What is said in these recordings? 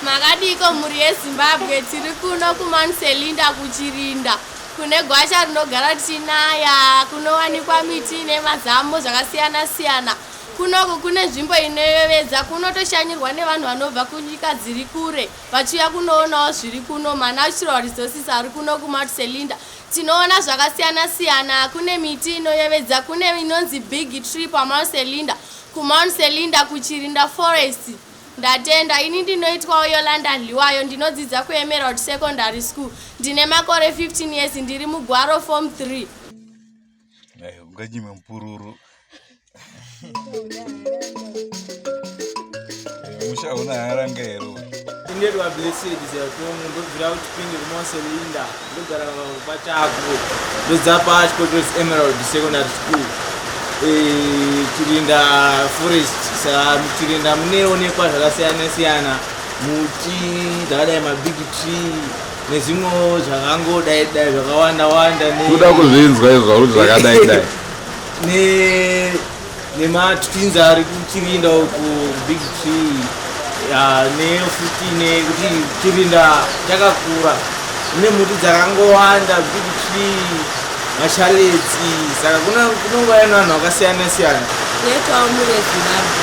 Makadiko mhuri yeZimbabwe, tiri kuno kuMount Selinda kuChirinda kune gwasha rinogara richinaya, kunowanikwa miti nemazambo zvakasiyana siyana. Kunoku kune nzvimbo inoyevedza, kunotoshanyirwa nevanhu vanobva kunyika dziri kure vachiuya kunoonawo zviri kuno, manatural resources ari kuno kuMount Selinda. Tinoona zvakasiyana siyana, kune miti inoyevedza, kune inonzi Big Tree paMount Selinda, kuMount Selinda kuChirinda Forest. Ndatenda, ini ndinoitwawo Yolanda Dliwayo, ndinodzidza kuEmerald Secondary School. Ndine makore 15 years, ndiri mugwaro form 3. Unganyime mupururu. Musha una haranga here uyu? Indedwa Blessed Ziyatongo, ndobvira kuChipinge kuMonselinda, ndogara paChakwe, ndodza pachikoro Emerald Secondary School. Eh, Chirinda Forest. Saka muChirinda muneonekwa zvakasiyana siyana, muti dzakadai mabig tree nezvimwewo zvakangodai dai zvakawanda wanda. Kuda kuzvinzwa izvo zvauri zvakadai dai. Ne nematwins ari kuchirinda uku big tree ya, nefuti nekuti chirinda chakakura mune muti dzakangowanda big tree mashaletsi saka kunongova nevanhu vakasiyana siyana. Ndinoitwawo mhuri yeZimbabwe.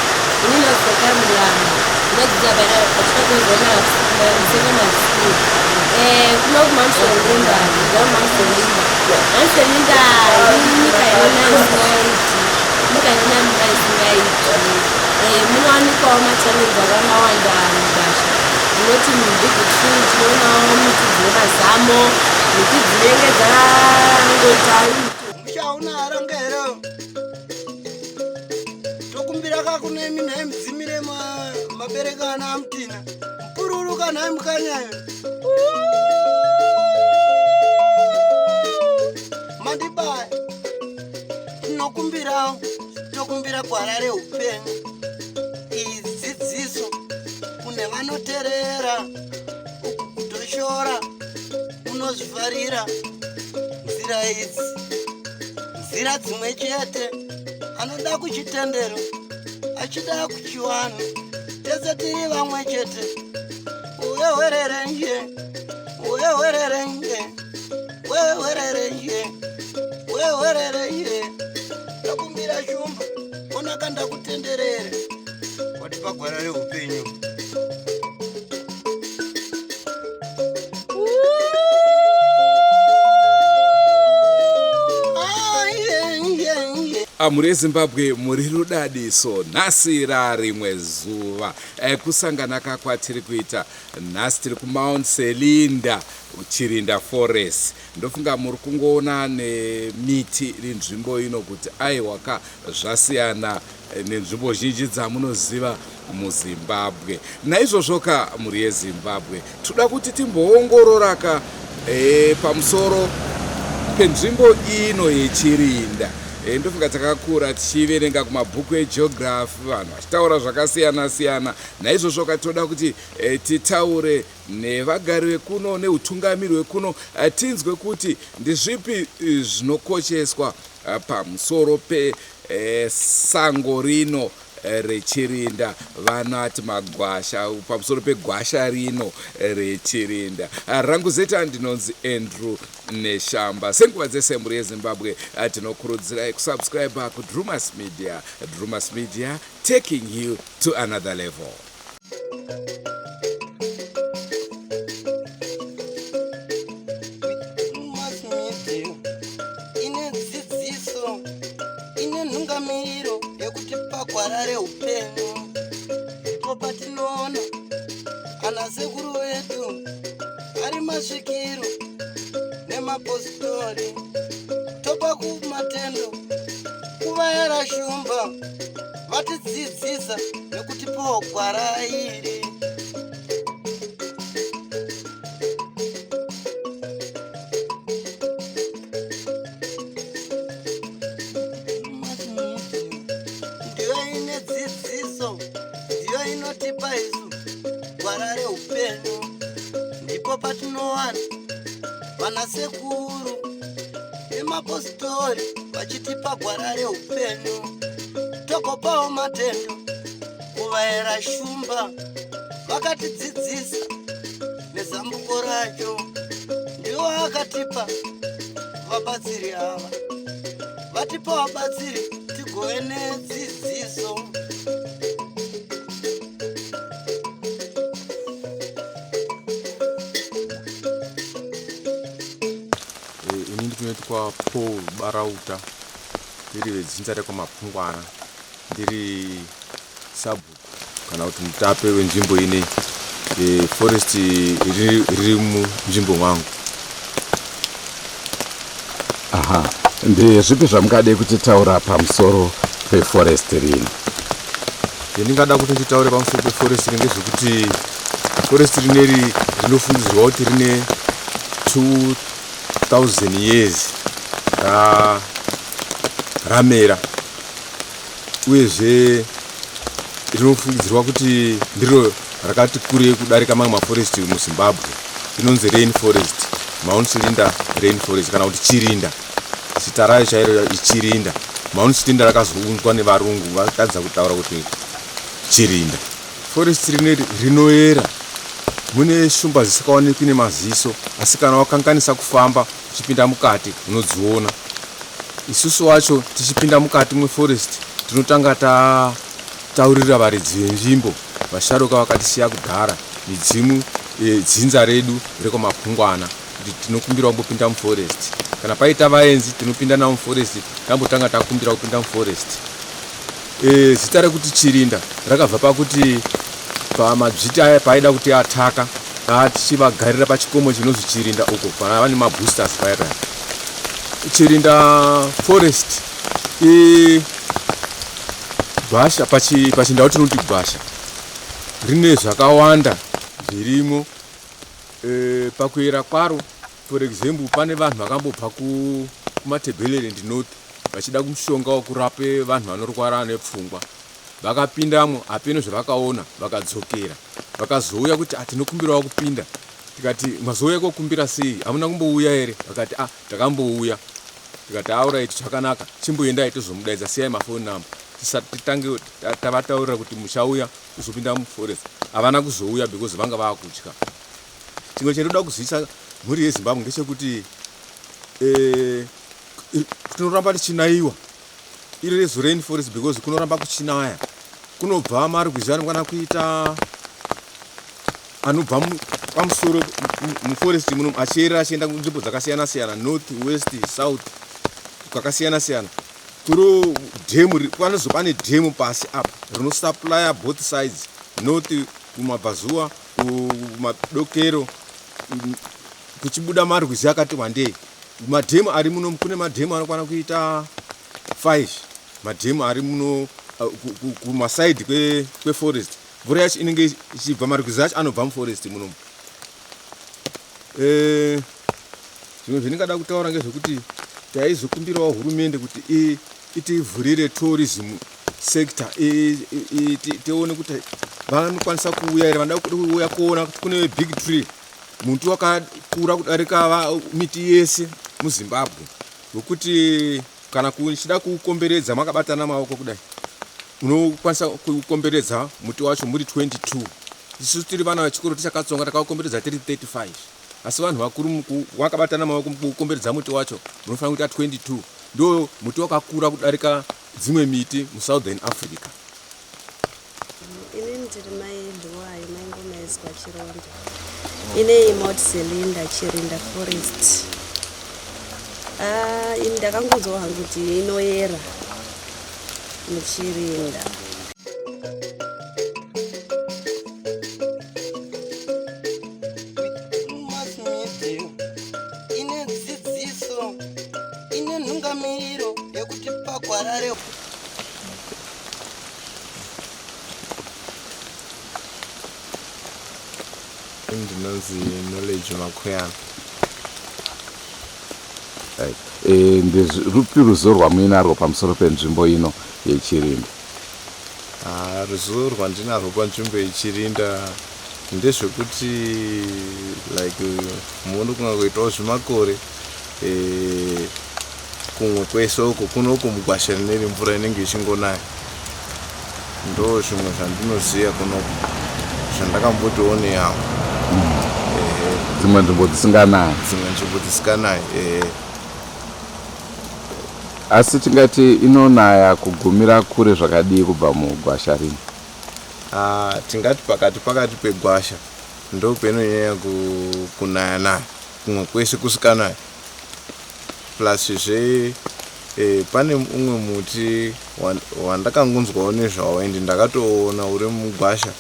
Ini ndinodzidza Muramba. Ndinodzidza pachikoro secondary school. Kuno kuMount Selinda, ndinodzidza kuMount Selinda. Mount Selinda inyika inonaya isingaiti, nyika inonaya mvura isingaiti. Munowanikwawo machallenges akawanda mugwasha. Munoti mubig tree tinoonawo miti dzine mazamo, miti dzinenge dzakangoita. Musha hauna haranga here? Tokumbira kakunemi nhai mudzimire mabereka ana amutina. Mupururu kanhai mukanyayo. Mandibaya. Tinokumbirawo, tokumbira gwara reupenyu. Iyi dzidziso kune vanoterera, uku kutoshora, unozvifarira nzira idzi, nzira dzimwe chete. Anoda kuchitendero, achida kuchiwanhu, tese tiri vamwe chete. Uye nje, uye nje, uye nje, uye nje. Ndakumbira shumba, onaka ndakutenderere, watipa gwara reupenyu. Mhuri yeZimbabwe, muri rudadiso. Nhasi rarimwe zuva kusangana kakwatiri kuita nhasi, tiri kuMount Selinda, Chirinda Forest. Ndofunga muri kungoona nemiti iri nzvimbo ino kuti aiwaka zvasiyana nenzvimbo zhinji dzamunoziva muZimbabwe. Naizvozvo ka mhuri yeZimbabwe, toda kuti timboongorora ka pamusoro penzvimbo ino yeChirinda. Ndofunga takakura tichiverenga kumabhuku egeography, vanhu vachitaura zvakasiyana siyana. Naizvozvo ka toda kuti titaure nevagari vekuno neutungamiri hwekuno, tinzwe kuti ndezvipi zvinokosheswa pamusoro pesango rino reChirinda, vanati magwasha, pamusoro pegwasha rino reChirinda. Rangu zita ndinonzi Andrew Neshamba. Senguva dzese mhuri yeZimbabwe, tinokurudzirai kusubscribe kuDrumas Media. Drumas Media, taking you to another level. Drumas Media ine dzidziso, ine nhungamiro yekutipa gwara reupenyu. Ndipo patinoona ana sekuru vedu ari masvikiro nemapositori, topa kumatendo kuvayara shumba vatidzidzisa nekutipawo gwara iri. Ndiyo ine dzidziso, ndiyo inotipa isu gwara reupenyu. Ndipo patinowana vana sekuru nemapositori vachitipa gwara reupenyu. Tokopawo matendo kuvaera shumba. Vakatidzidzisa nezambuko racho, ndiwo akatipa vabatsiri ava, vatipa vabatsiri tigove nedzidziso. Ini ndinoitwa Paul Barauta, ndiri vedzinza rekwaMapungwana, ndiri sabhuku kana kuti mutape wenzvimbo ine forest riri munzvimbo mwangu. Aha, ndezvipi zvamungade kutitaura pamusoro peforest rino? Ndingada kuti nditaure pamusoro peforest ri ndezvekuti forest rineri rinofungidzirwa kuti rine 2000 years ramera, uyezve rinofungidzirwa kuti ndiro rakati kurei kudarika mamwe maforest muZimbabwe. Inonzi rain forest, Mount Selinda rain forest, kana kuti Chirinda. Zita rayo chairo iChirinda. Mount Selinda rakazounzwa nevarungu, vatadza kutaura kuti Chirinda. Forest rineri rinoera, mune shumba dzisikaonekwi nemaziso, asi kana wakanganisa kufamba uchipinda mukati unodziona. Isusu wacho tichipinda mukati meforest tinotanga tataurira varidzi venzvimbo, vasharuka vakatisiya kudhara, midzimu yedzinza redu rekwaMapungwana, kuti tinokumbira kumbopinda muforest. Kana paita vaenzi tinopinda navo muforest, tambotanga takumbira kupinda muforest. Zita rekuti Chirinda rakabva pakuti pamadzviti aya paaida kuti ataka tichivagarira pachikomo chinonzi Chirinda uko panava nemaboosters paya paya. Chirinda forest igwasha, pachindau tinoti gwasha rine zvakawanda zvirimo. Pakuyera kwaro, for example, pane vanhu vakambobva kuMatabeleland North vachida mushonga wekurape vanhu vanorwara nepfungwa. Vakapindamo, hapeno zvavakaona, vakadzokera, vakazouya kuti tinokumbirawo kupinda. Tikati mazouya kokumbira sei, hamuna kumbouya here? Vakati takambouya. Tikati alright, zvakanaka, chimboendai tozomudaidza, siyai mafoni namba tisati titange tavataurira kuti muchauya kuzopinda muforest. Havana kuzouya because vanga vaakutya. Chimwe chendinoda kuzivisa mhuri yeZimbabwe ndechekuti tinoramba tichinaiwa iri rezo rain forest because kunoramba kuchinaya, kunobva marwizi anokwana kuita anobva pamusoro muforest muno achiyerera achienda kunzvimbo dzakasiyana siyana, north, west, south, kwakasiyana siyana. Through dhemu panozo pane dhemu pasi apa rinosupplya both sides, north kumabvazuva, kumadokero, kuchibuda marwizi akati wandei. Madhemu ari muno, kune madhemu anokwana kuita 5 madhemu ari muno kumasaidhi kweforest. Mvura yacho inenge ichibva, marwizi acho anobva muforest munomu. Zvimwe zvendingada kutaura ngezvekuti taizokumbirawo hurumende kuti itivhurire tourism sector, tione kuti vanokwanisa kuuya here, vanoda kuuya kuona kuti kune big tree, muti wakakura kudarika miti yese muZimbabwe, wekuti kana kuchida kuukomberedza makabatana maoko kudai unokwanisa kukomberedza muti wacho muri 22. Isusu tiri vana vechikoro tichakatsonga takaukomberedza tiri 35, asi vanhu vakuru vakabatana maoko kukomberedza muti wacho munofanira kuita 22. Ndo muti wakakura kudarika dzimwe miti muSouthern Africa. Inini ndiri mai Luwayo, mai Ngomaizwa Chironda. Ine Mount Selinda, Chirinda Forest. Ini ndakangonzwa hangu kuti inoyera muChirinda. Mass media ine dzidziso, ine nhungamiriro yekuti pagwarare. Ndinonzi Knowledge Makoyana. Ndezvirupi ruzivo rwamuinarwo pamusoro penzvimbo ino yeChirinda? Ruzivo rwandinarwo panzvimbo yeChirinda ndezvekuti like muno kungangoitawo zvimakore, kumwe kwese uko kunoku mugwasha rineri mvura inenge ichingonaya. Ndo zvimwe zvandinoziva kunoku. Zvandakambotoone yangu. Dzimwe nzvimbo dzisinganayi. Dzimwe nzvimbo dzisinganayi, ehe. Asi tingati inonaya kugumira kure zvakadii kubva mugwasha rino? Ah, tingati pakati pakati pegwasha ndopainonyanya kunaya naya, kumwe kwese kusikanaya. Plus zve pane umwe muti wandakangonzwawo nezvawo, ende ndakatoona uri mugwasha,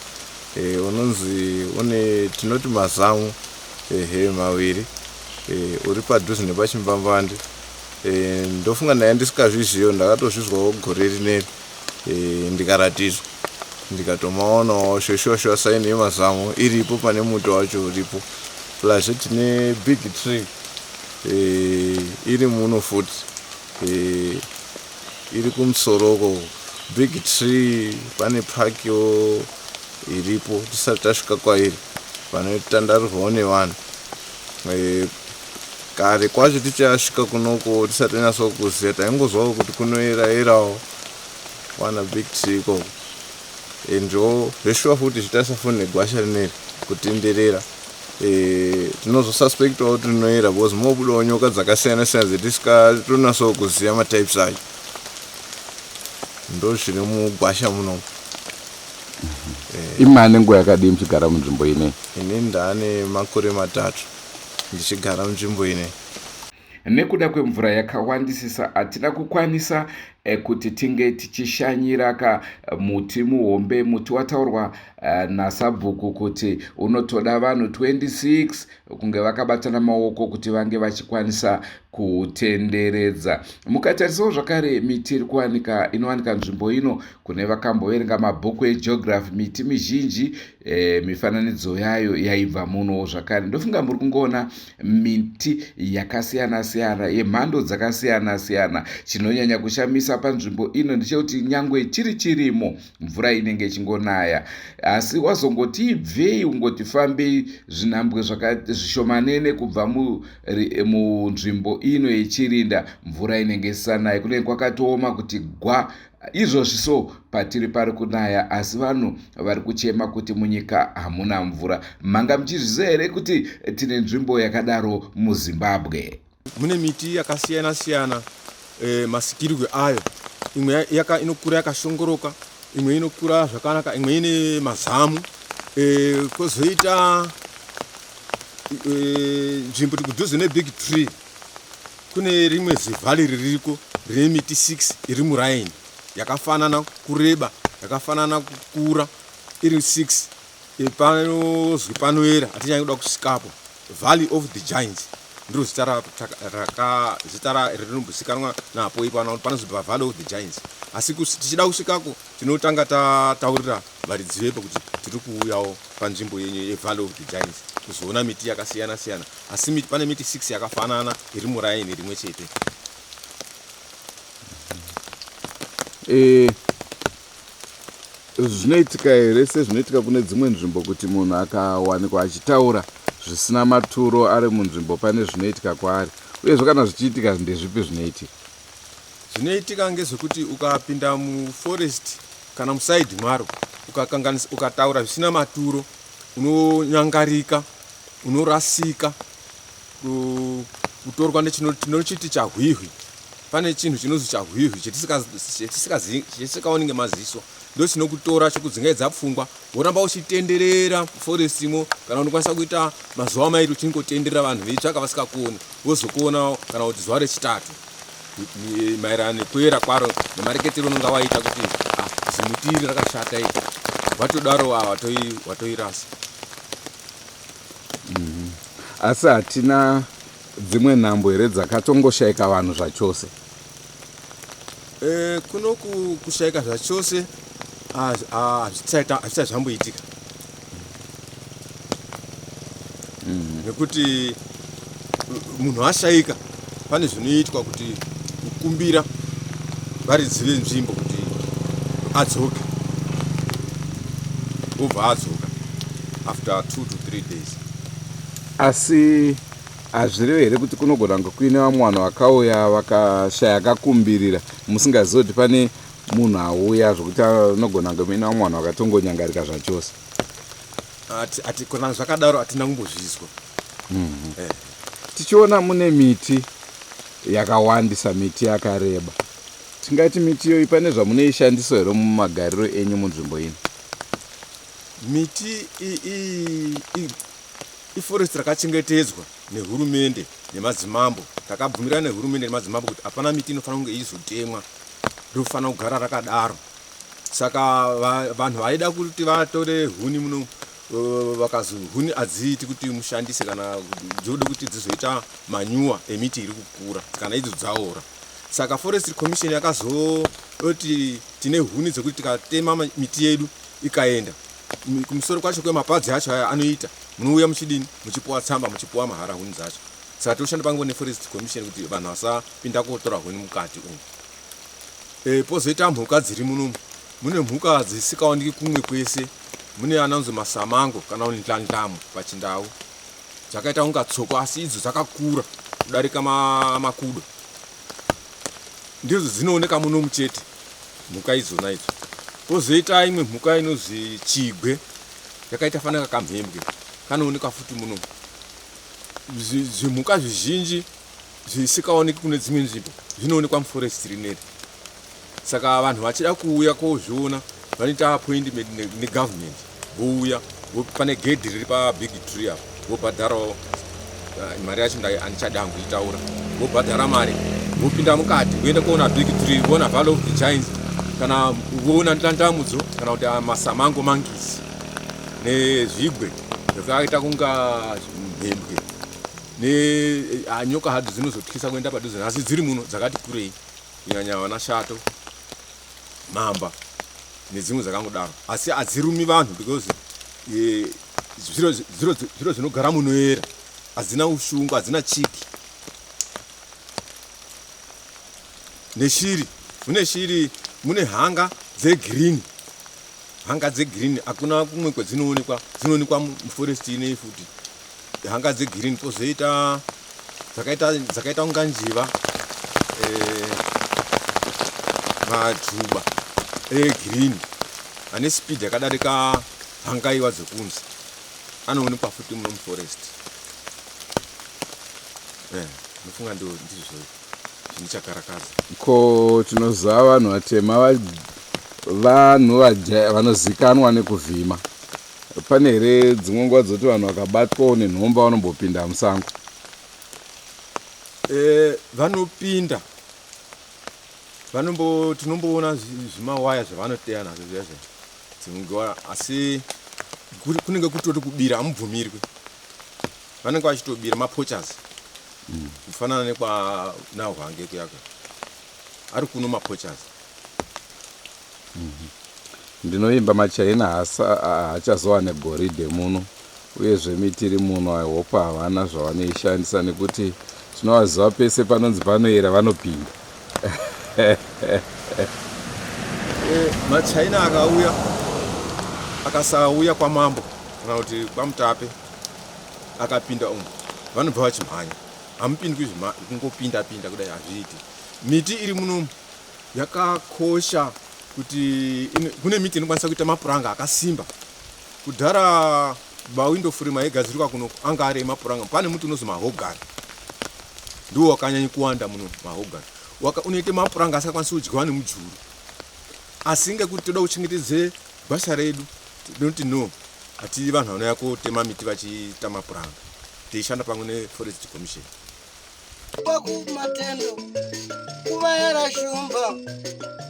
unonzi une tinoti mazamu, ehe, maviri, uri padhuze nepachimbambandi. Ndofunga ndanga ndisikazvizivo, ndakatozvizwawo gore rineri, ndikaratidzwa, ndikatomaonawo shoshuwa shuwa, sign yemazamu iripo pane muti wacho uripo. Plus tine Big Tree, iri muno futi, iri kumusoroko. Big Tree pane pakiwo iripo tisati tasvika kwairi, panotandarirwawo nevanhu. Kare kwacho tichasvika kunoko tisati tanyatso kuziva, taingozwawo kuti kunoyerayerawo wana Big Tree ikoko. Ndo zveshuwa futi zvitarisa futi negwasha rineri kutenderera, tinozosuspectawo kuti rinoyera because mobudawo nyoka dzakasiyana siyana dzetisikatonatso kuziva matypes acho. Ndo zviri mugwasha munomu. Imane nguva yakadii muchigara munzvimbo inei? Ini ndaane makore 3 ndichigara munzvimbo inei. Nekuda kwemvura yakawandisisa, hatina kukwanisa kuti tinge tichishanyira ka muti muhombe, muti wataurwa nasabhuku kuti unotoda vanhu 26 kunge vakabatana maoko kuti vange vachikwanisa kutenderedza. Mukatarisawo zvakare miti iri kuwanika, inowanika nzvimbo ino, kune vakamboverenga mabhuku egeography, miti mizhinji mifananidzo yayo yaibva muno zvakare. Ndofunga muri kungoona miti yakasiyana-siyana yemhando dzakasiyana-siyana. Chinonyanya kushamisa panzvimbo ino ndechekuti nyangwe chiri chirimo, mvura inenge ichingonaya, asi wazongoti ibvei, ungoti fambei zvinhambwe zvishomanene kubva munzvimbo ino yeChirinda, mvura inenge isisanayi, kunenge kwakatooma kuti gwa. Izvozvi so patiri pari kunaya, asi vanhu vari kuchema kuti munyika hamuna mvura. Manga muchizviziva here kuti tine nzvimbo yakadaro muZimbabwe? Mune miti yakasiyana siyana, masikirwe ayo. Imwe inokura yakashongoroka, imwe inokura zvakanaka, imwe ine mazamu. Kwozoita nzvimbo kudhuze neBig Tree, kune rimwe zivalley ririko rine miti 6 iri muraini, yakafanana kureba, yakafanana kukura, iri 6. Panozwi panoera, hatinyanyi kuda kusvikapo. Valley of the Giants ndiro zita rinombozikanwa napo ipano, panozwi paValley of the Giants. Asi tichida kusvikako tinotanga tataurira varidzi vepo kuti tiri kuuyawo panzvimbo yenyu yeValley of the Giants kuzoona miti yakasiyana siyana. Asi pane miti 6 yakafanana iri muraini rimwe chete. Zvinoitika here sezvinoitika kune dzimwe nzvimbo kuti munhu akawanikwa achitaura zvisina maturo ari munzvimbo, pane zvinoitika kwaari? Uyezve kana zvichiitika, ndezvipi zvinoitika? Zvinoitika ngezvekuti ukapinda muforest kana muside mwaro, ukakanganisa, ukataura zvisina maturo, unonyangarika, unorasika, kutorwa tinochiti chahwihwi. Pane chinhu chinonzi chahwihwi chetisikaoni ngemaziso, ndo chinokutora chokudzingaidza pfungwa, woramba uchitenderera forestimo. Kana unokwanisa kuita mazuva mairi uchingotenderera, vanhu veitsvaka vasikakuoni, vozokuona kana kuti zuva rechitatu, maererano nekuyera kwaro nemareketero unonga waita kuti, "Ah, zimuti iri rakashata iri." Watodaro watoirasa. Asi hatina dzimwe nhambo here dzakatongoshayika vanhu zvachose? Kuno kushayika zvachose hazvisati zvamboitika, nekuti munhu ashayika pane zvinoitwa kuti kukumbira varidzi venzvimbo kuti adzoke, obva adzoka after 2 to 3 days. Asi hazvirevi here kuti kunogona kunge kuine vamwe vanhu vakauya vakashaya kakumbirira, musingazivi kuti pane munhu auya, zvokuti anogona kunge muine vamwe vanhu vakatongonyangarika zvachose? Ati kana zvakadaro hatina kumbozvizwa. Mm-hmm. Tichiona mune miti yakawandisa, miti yakareba. Tingati miti iyoyi pane zvamunoishandisa here mumagariro enyu munzvimbo ino? Miti iforest rakachengetedzwa nehurumende nemadzimambo. Takabvumirana nehurumende nemadzimambo kuti hapana miti inofanira kunge ichizotemwa, rinofanira kugara rakadaro. Saka vanhu vaida kuti vatore huni muno vakazi huni hadziiti kuti mushandise kana dzode kuti dzizoita manyuwa emiti iri kukura kana idzo dzaora. Saka Forestry Commission yakazoti tine huni dzekuti tikatema miti yedu ikaenda kumusoro kwacho kwemapadzi acho aya anoita, munouya muchidini, muchipuwa tsamba, muchipuwa mahara huni dzacho. Saka tinoshanda pamwe neForestry Commission kuti vanhu vasapinda kotora huni mukati umu. Pozoita mhuka dziri munomu. Mune mhuka dzisikaoneki kumwe kwese. Mune anonzi masamango kana kuti ndlandlamu pachindau, dzakaita kunga tsoko asi idzo dzakakura kudarika makudo. Ndidzo dzinooneka munomu chete mhuka idzona idzo. Pozoita imwe mhuka inonzi chigwe, yakaita fanaka kamhembwe, kanooneka futi munomu. Zvimhuka zvizhinji zvisikaoneki kune dzimwe nzvimbo zvinoonekwa muforest rineri. Saka vanhu vachida kuuya kozviona vanoita appointment negovernment, vouya pane gedhi riri pabig tree apo, vobhadharawo mari yacho handichadi hangu kuitaura, vobhadhara mari vopinda mukati voenda kuona big tree, voona Valley of the Giants kana voona ndlandamudzo kana kuti masamango monkeys nezvigwe zvakaita kunga mhembwe nenyoka hadzo dzinozotyisa kuenda padhuze, asi dziri muno dzakati kurei, kunyanya vana shato, mamba nedzimwe dzakangodaro, asi hadzirumi vanhu because zviro zvinogara munoera, hadzina ushungu, hadzina chiki. Neshiri, mune shiri, mune hanga dzegreen, hanga dzegreen hakuna kumwe kwedzinoonekwa, dzinoonekwa muforest inei futi hanga dzegreen. Pozoita dzakaita kunga njiva, majuba egreen ane speed yakadarika hangaiwa dzekunze, anoonekwa futi muno muforest. Ndofunga ndizvo zvindichakarakadza. Ko tinoziva vanhu vatema vanhu vanozikanwa nekuvhima. Pane here dzimwe nguva dzoti vanhu vakabatwawo nenhomba vanombopinda musango? Vanopinda, tinomboona zvimawaya zvavanoteya nazvo zviya zviya dzimwe nguva, asi kunenge kutori kubira, hamubvumirwi. Vanenge vachitobira mapoachers, kufanana nekwanahwange kuyaka ari kuno mapoachers. Ndinoimba maChina haachazowane goridhe muno, uyezve miti iri muno I hope havana zvavanoishandisa nekuti tinovaziva pese panonzi panoera vanopinda. MaChina akauya akasauya kwamambo kana kuti kwamutape akapinda umu, vanobva vachimhanya. Hamupindwi kungopinda pinda kudai, hazviiti. Miti iri munomu yakakosha kuti kune miti inokwanisa kuita mapuranga akasimba. Kudhara mawindow frame aigadzirwa kuno anga ari emapuranga. Pane muti unozi mahogani, ndiwo wakanyanya kuwanda muno. Mahogani unoita mapuranga asingakwanisi kudyiwa nemujuru, asi ngekuti toda kuchengetedze gwasha redu, tinoti no, hatidi vanhu vanouya kotema miti vachiita mapuranga. Teishanda pamwe neForest Commission. Kwakumatendo kuvayera shumba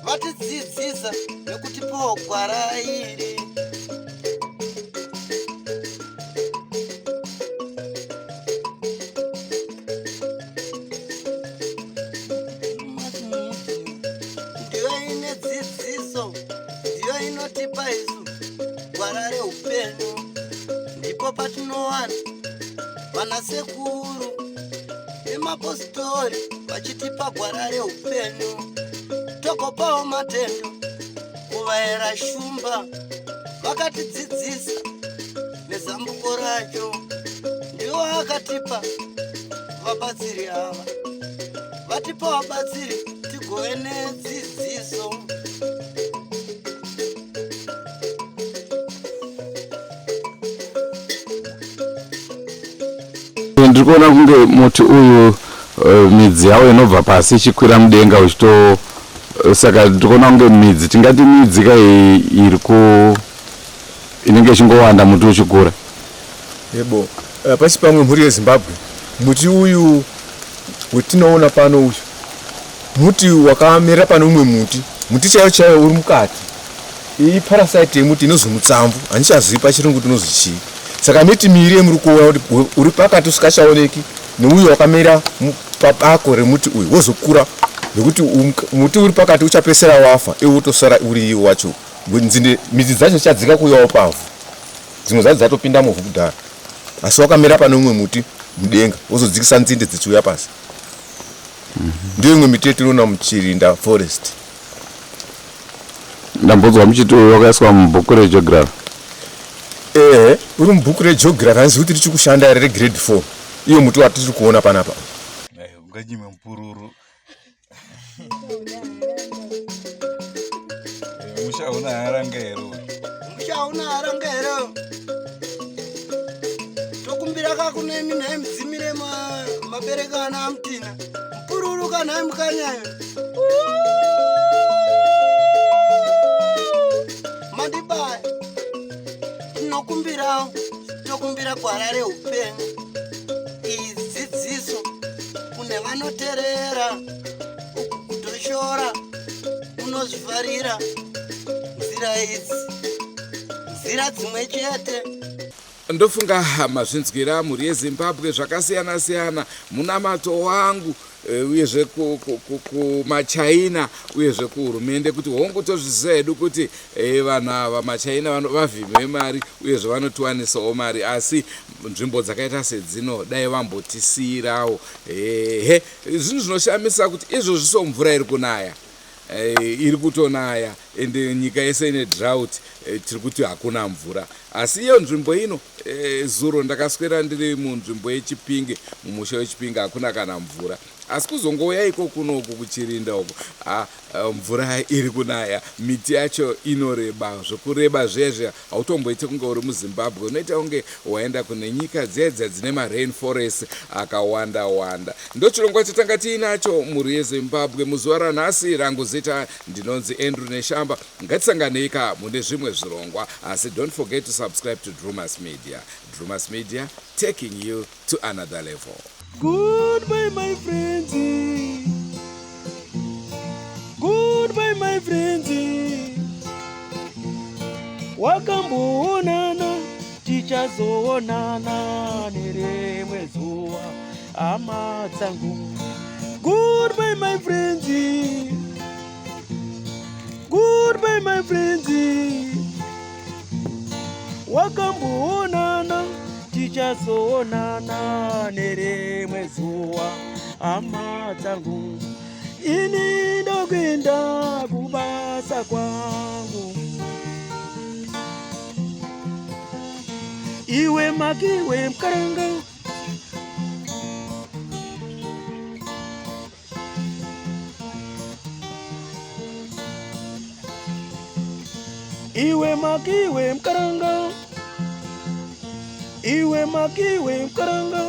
vatidzidzisa nekutipawo gwara iri. Ndiyo ine dzidziso, ndiyo inotipa isu gwara reupenyu. Ndipo patinowana vanasekuru nemapostori vachitipa gwara reupenyu. Togopawo matendo kuvaera shumba vakatidzidzisa nezambuko racho. Ndiwo akatipa vabatsiri ava, vatipa vabatsiri tigove nedzidziso. Eh, ndiri kuona kunge muti uyu eh, midzi yawo inobva pasi ichikwira mudenga uchito eh, saka ndiri kuona kunge midzi tingati midzi ka iri ku inenge ichingowanda muti uchikura. Yebo, pasi pamwe mhuri yeZimbabwe, muti uyu wetinoona pano uyu muti wakamera pane umwe muti, muti chaiwo chaiwo uri mukati. Iyi parasite yemuti inozwi mutsamvu, handichazivi pachirungu kuti unozwi chii. Saka miti miiri yemuri kuona kuti uri pakati usikachaoneki neuyo wakamera pabako remuti uyu wozokura nekuti muti uri pakati uchapesera wafa iwe wotosara uri iwo wacho. Nzinde midzi dzacho dzichadzika kuuyawo pavhu, dzimwe dzacho dzatopinda muvhu kudhara, asi wakamera pane umwe muti mudenga wozodzikisa nzinde dzichiuya pasi. Ndiyo imwe miti yetinoona muChirinda Forest. Ndambodzwa muchiti uyu wakaiswa mubhuku regeography. Ehe, uri mubhuku regeography, handizivi kuti richiri kushanda here regrade 4 iyo muti watiri kuona panapa. Unganyime mupururu. Musha una haranga here? Musha una haranga here? Tokumbira ka kune minhai mudzimire mabereka ana amutina. Mupururu kana mukanyayo. Mandibaya. Tinokumbirawo, tokumbira gwara reupenyu. Iyi dzidziso kune vanoterera, uku kutoshora, unozvifarira nzira idzi, nzira dzimwe chete. Ndofunga mazvinzwira mhuri yeZimbabwe zvakasiyana siyana munamato wangu eh, uyezve kumaChina uyezve kuhurumende kuti hongu tozviziva hedu kuti eh, vanhu ava maChina vavhimi vemari uyezve vanotiwanisawo mari asi nzvimbo dzakaita sedzino dai vambotisiyirawo ehe zvinhu zvinoshamisa kuti izvozvi so mvura iri kunaya eh, iri kutonaya ende nyika yese ine drought eh, tiri kuti hakuna mvura asi iyo nzvimbo ino eh, zuro ndakaswera ndiri munzvimbo yeChipinge mumusha weChipinge hakuna kana mvura asi kuzongouya iko kunoku kuChirinda uko ah, mvura iri kunaya miti yacho inoreba zvokureba zvezve hautomboiti kunge uri muZimbabwe unoita kunge waenda kune nyika dzedza dzine marain forest akawanda wanda. Ndo chirongwa chatanga tiinacho mhuri yeZimbabwe muzuva ranhasi. Rangu zita ndinonzi Andrew Neshamba. Ngatisanganei ka mune zvimwe zvirongwa, asi don't forget to subscribe to Drumas Media. Drumas Media, taking you to another level. Goodbye, my friends. Goodbye, my friends. Wakamboonana, tichazoonana nerimwe zuva, hama dzangu. Goodbye, my friends. Goodbye, my friends. Wakamboonana, tichazoonana nerimwe zuva, hama dzangu. Ini ndokuenda kubasa kwangu. Iwe makiwe mkaranga. Iwe makiwe mkaranga. Iwe makiwe mkaranga.